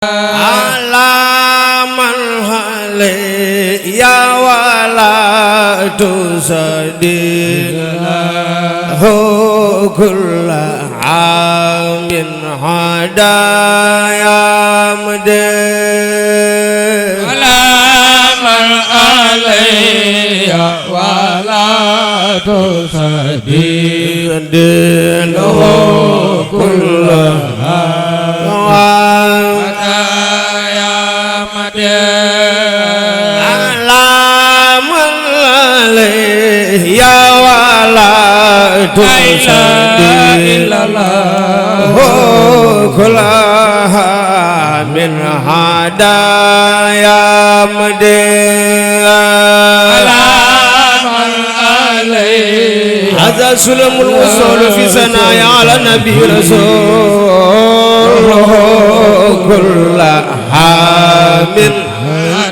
alaman hale ya wala tusadillahu kulla amin hadaya madin alaman hale ya wala tusadillahu kulla كلها من هدايا مدينة هذا سلم الوصول في ثنايا على النبي رسول كلها من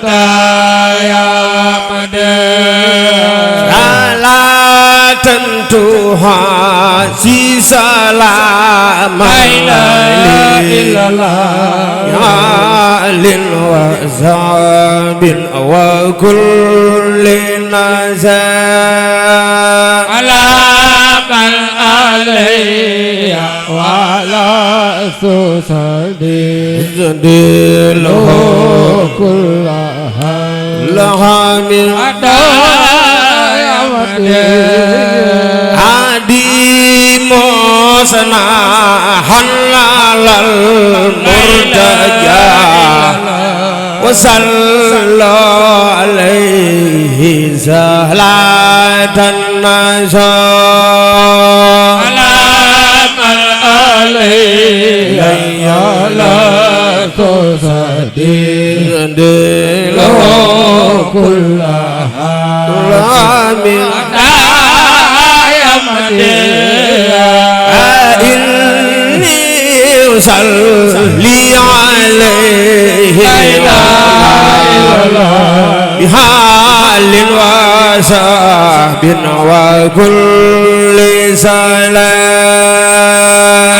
هدايا مدينة tentuha si salam la ilaha lin wa zabin wa kulli nazar alaman alayya wa la tusadil lahu kullaha laha min adi mosna halal murtaja wa sallallahu alaihi salatan nazar alaman alayhi la tusadil lahu kullaha min inni usalli alayhi bihalin wa sahbin wa kulli salam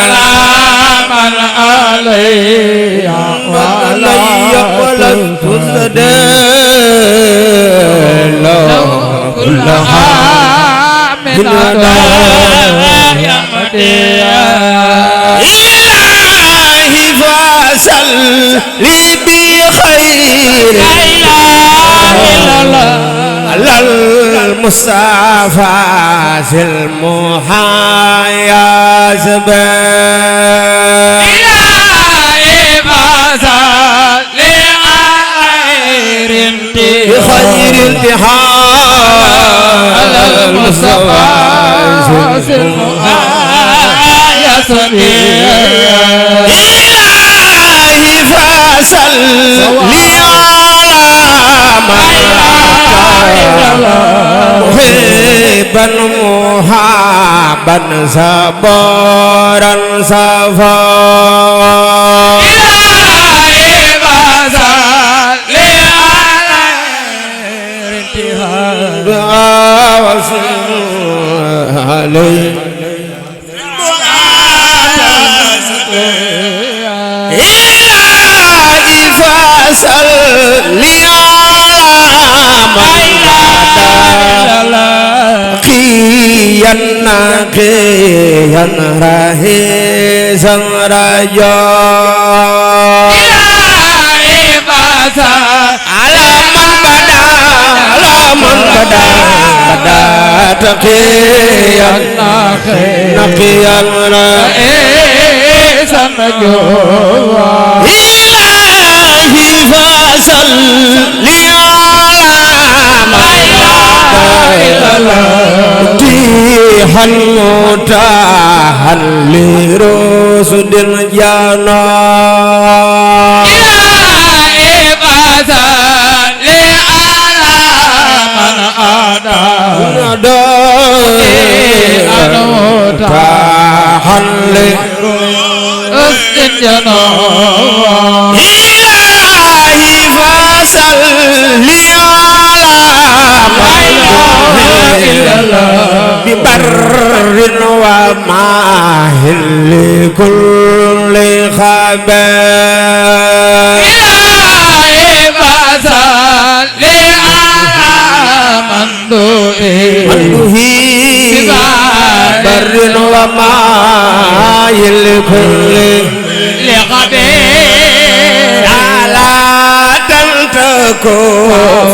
alaman alayhi wa la tusadil kullaha min ilahi fasal li bi khair alal mustafa sil muhayyaz ilahi fasal li خير التحال المصطفى يا سبيل إلهي فصل لي محبا محابا صبرا صفا إلهي فصل لي عليه إلهي فصل لي على قيا نقيا رهيزا رجاء إلهي فصل على من بدا تقيا نقيا رئيسا نجوا إلهي فصل لي على متيحا متاحا لرسد الجنة إلهي فصل لي على من أدى متاحا لرسد الجنة إلهي فصل لي ببر وماهل لكل خبر وما الكل لقدير على تلتكو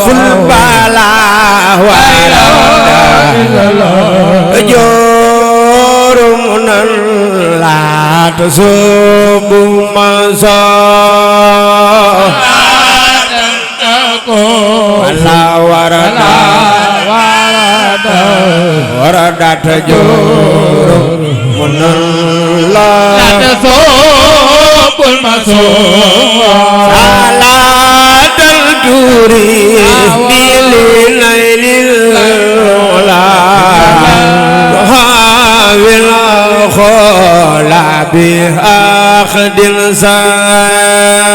في البلاء جور من لا تسب مصاب ولا وردت جور من لا تسب المصاب على تلتوري بليل الولا وحاول خلا بأخذ صلاة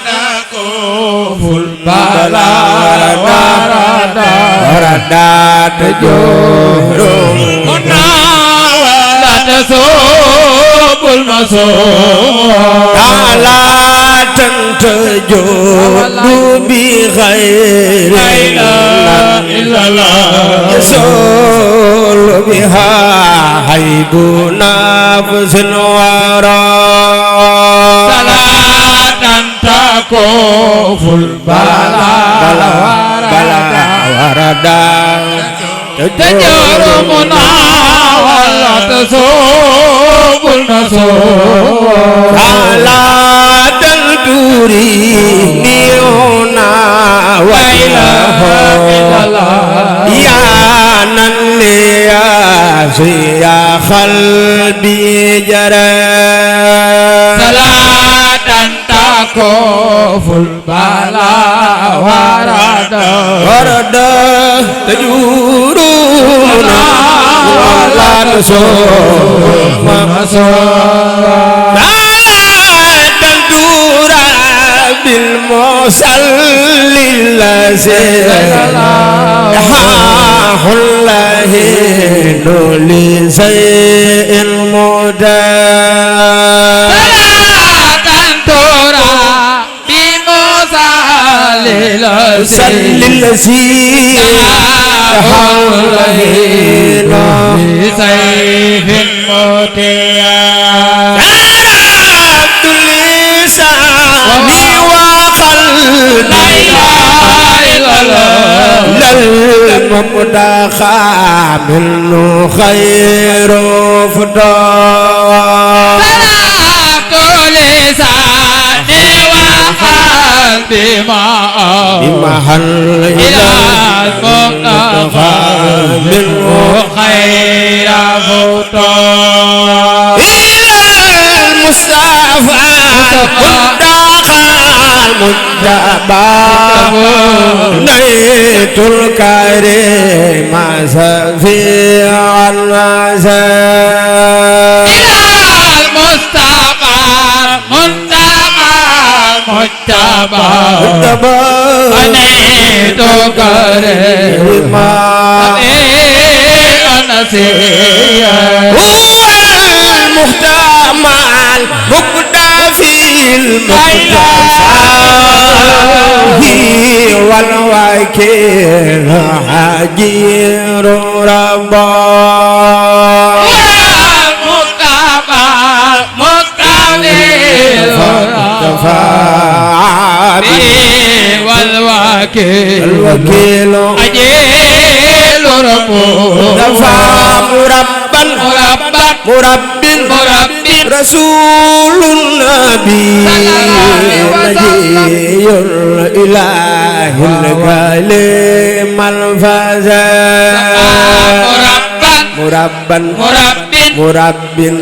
تكف البلاء وردت جور لا تسب المصاب على تنتجود بخير إلا الله يسول بها حيب نفس الورى صلاة تكف البلاء وردا تجور منا ولا تسوب النصوب على تلتوري نيونا وإله يا نني يا قلبي جرى صلاة تكف البلاء وردا تجورنا ولا تسوم لا تدور بالمصل الذي يحاح الله لشيء مدى صل الذي حوله بسيف مطيع عرفت لساني وقلبي للمبتغى منه خير فضال بمحل إلى المنتخى منه خير فطار إلى المصطفى منتخى المجتبى نيت الكريم سفيع النساء إلى المصطفى مجتبى أنيت كريم أنسيا هو المحتمل مقدى في المقدى والوكيل حجير ربا الوكيل أجيل ربه دفع مرب رسول النبي نجي الإله الكليم الفزع مرب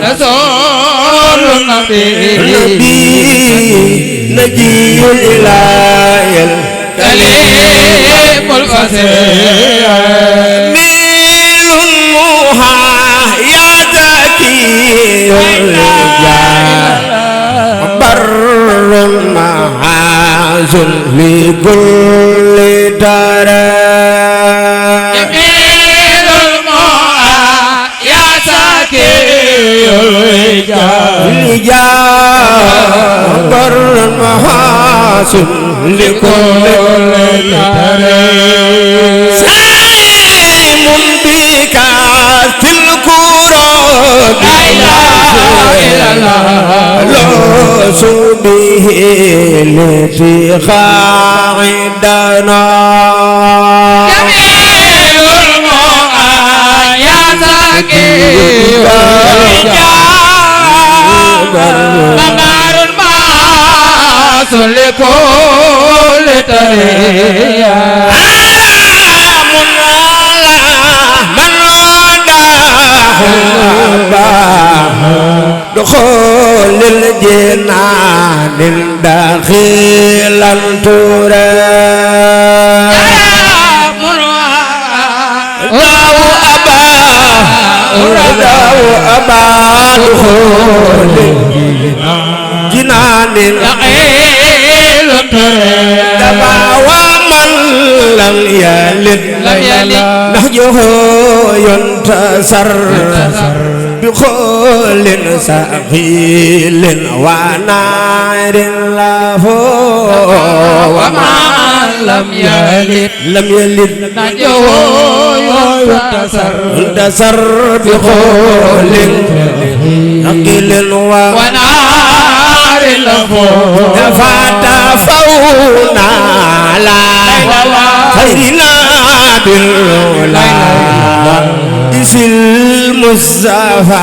رسول النبي نجي الإله كليم الفصيح ميل موها يا زكي الرجال بر معاذ لكل درى جميل الموها يا زكي الرجال بر معاذ لكل درى سائم بك لوس به التي خاعدنا جميل المؤيد سكين ممار الماس لكل تريا دخول الجنان داخلا ترى داو أبا دخول جنان داخل ترى دبا ومن لم يلد نحجه ينتصر بخول سخيل ونار له ومن لم يلد نحجه ينتصر بخول سخيل ونار له فتفونا على خيرنا بالعلا إس المصطفى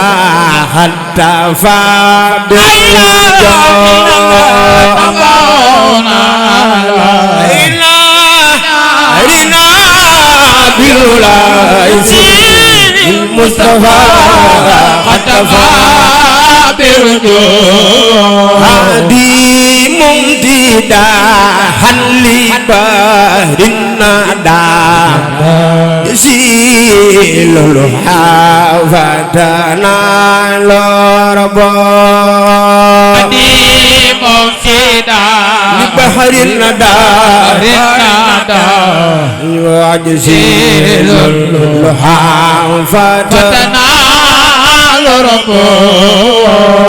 حتى فاد المصطفى حتى فاد هادي ممتدا حلي بار الندى يسيل الحافتنا لربا هادي ممتدا بحر الندى يسيل الحافتنا لربا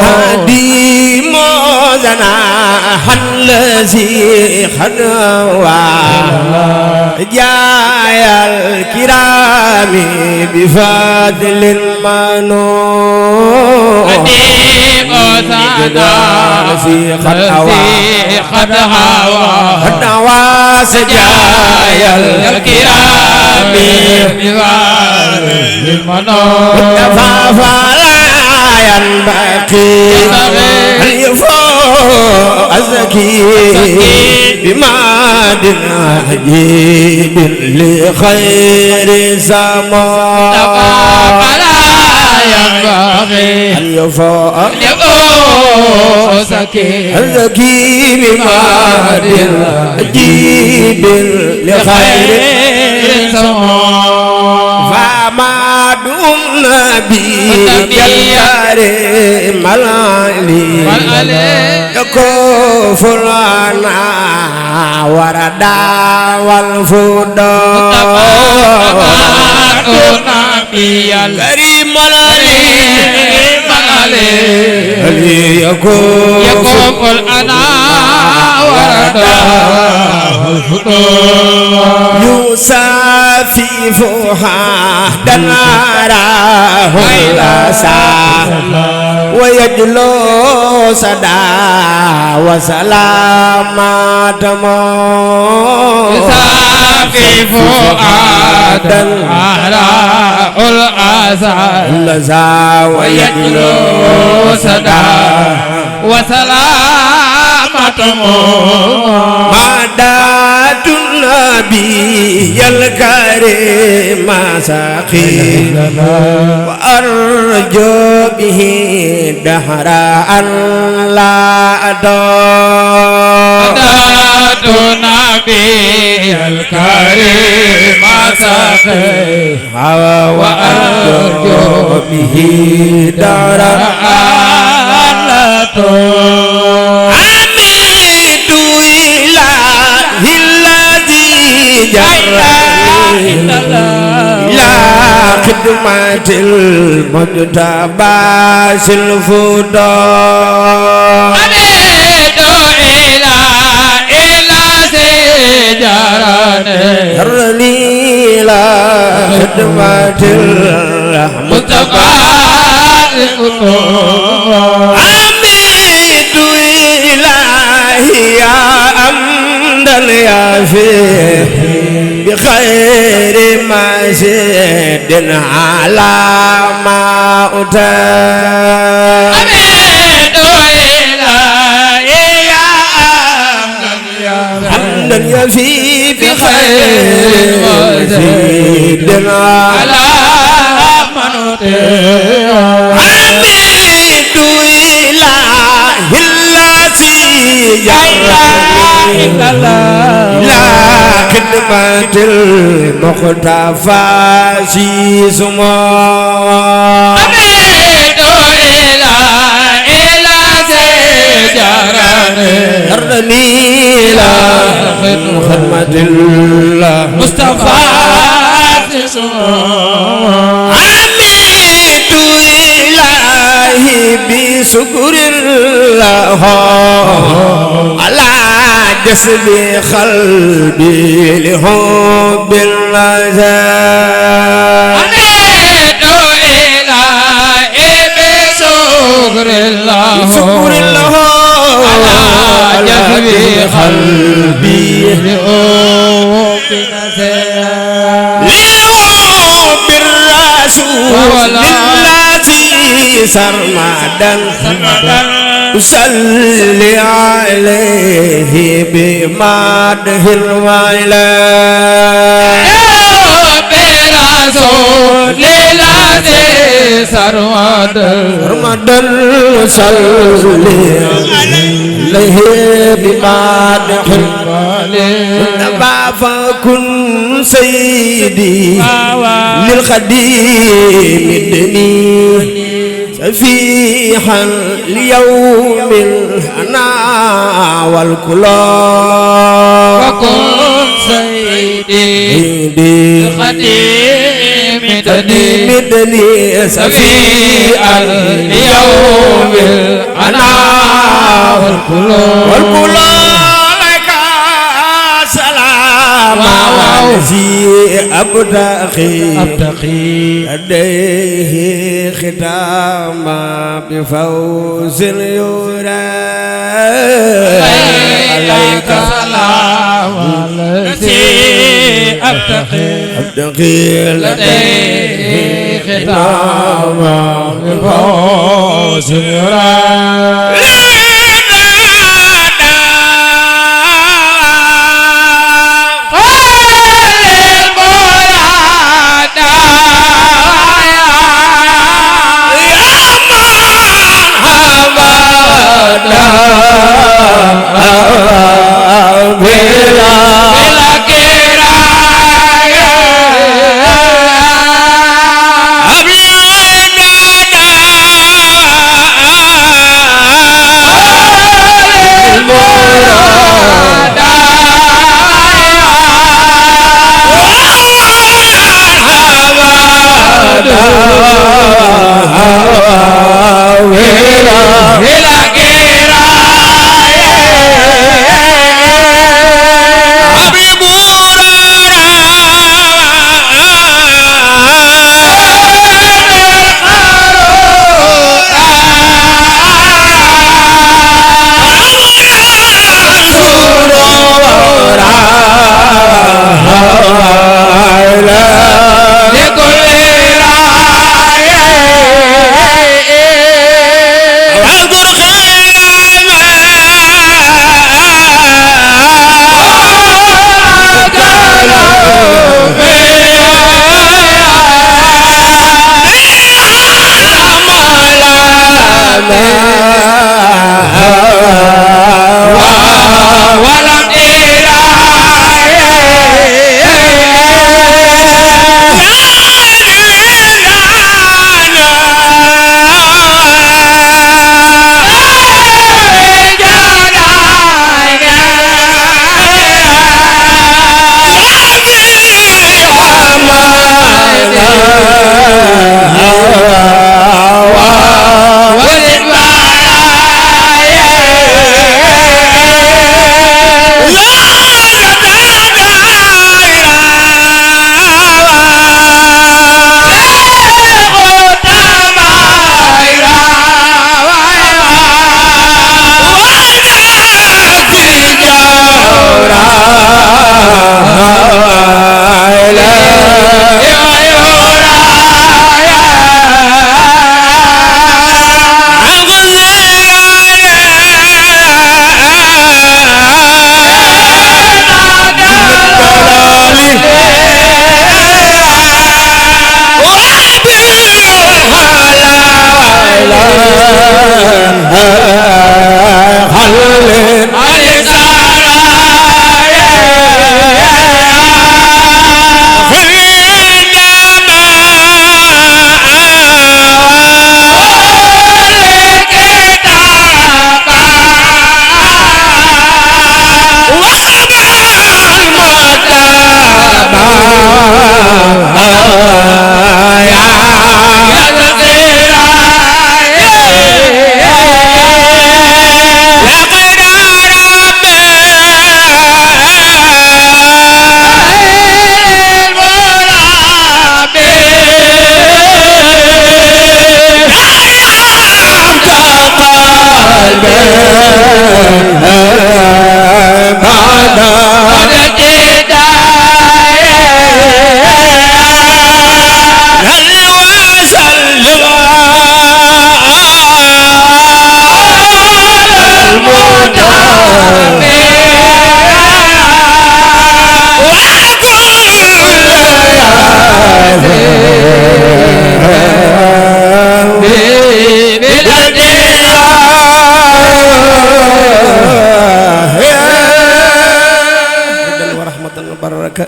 هادي موزنا الذي خنوا جاي الكرام بفضل منون أديم أسانا قد هوى سجاي الكرام بفضل منون فلا ينبغي أن يفوق الزكي بماد عجيب لخير زمان فلا ينبغي أن يفوق الزكي بماد عجيب لخير زمان فما دون نبي الكريم العلي يكف لنا وردا والفدا نبي الكريم العلي يكف لنا وردا والفدا يسافف حدا راه الأسى ويجلو صدى وسلامات يسافف حدا راه الأسى ويجلو صدى وسلامات مدات النبي الكريم ساقي وأرجو به دهر أن لا أدور مدات النبي الكريم ساقي وأرجو به دهر أن لا أدور عميد إله الذي جرني لا خدمة المجتبى الفضاء عميد إله الذي جرني لا خدمة المجتبى الفضاء يفي بخير مزيد على ما أتى حمدا يفي بخير مزيد على من حميد إله الذي جرني لا خدمة المختفى سيسمى حميد إله جرني لا خدمة المصطفى حميد إلهي بشكر الله على جسد قلبي لحب النزار حميد إلهي بشكر الله على جسد قلبي لحب النزار الذي سرمدا صلي عليه بمده الويلات برسول الذي سرمدا صلي عليه بمده الويلات فكن سيدي للخديم الدني سفيحا ليوم الهنا والكلام وكن سيدي للخديم الدني سفيحا ليوم الهنا والكلام وعوزي أبتقي لديه ختاما بفوز يرى عليك سلام الذي أبتقي لديه ختاما بفوز يرى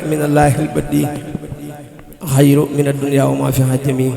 من الله البديع خير من الدنيا وما فيها جميع.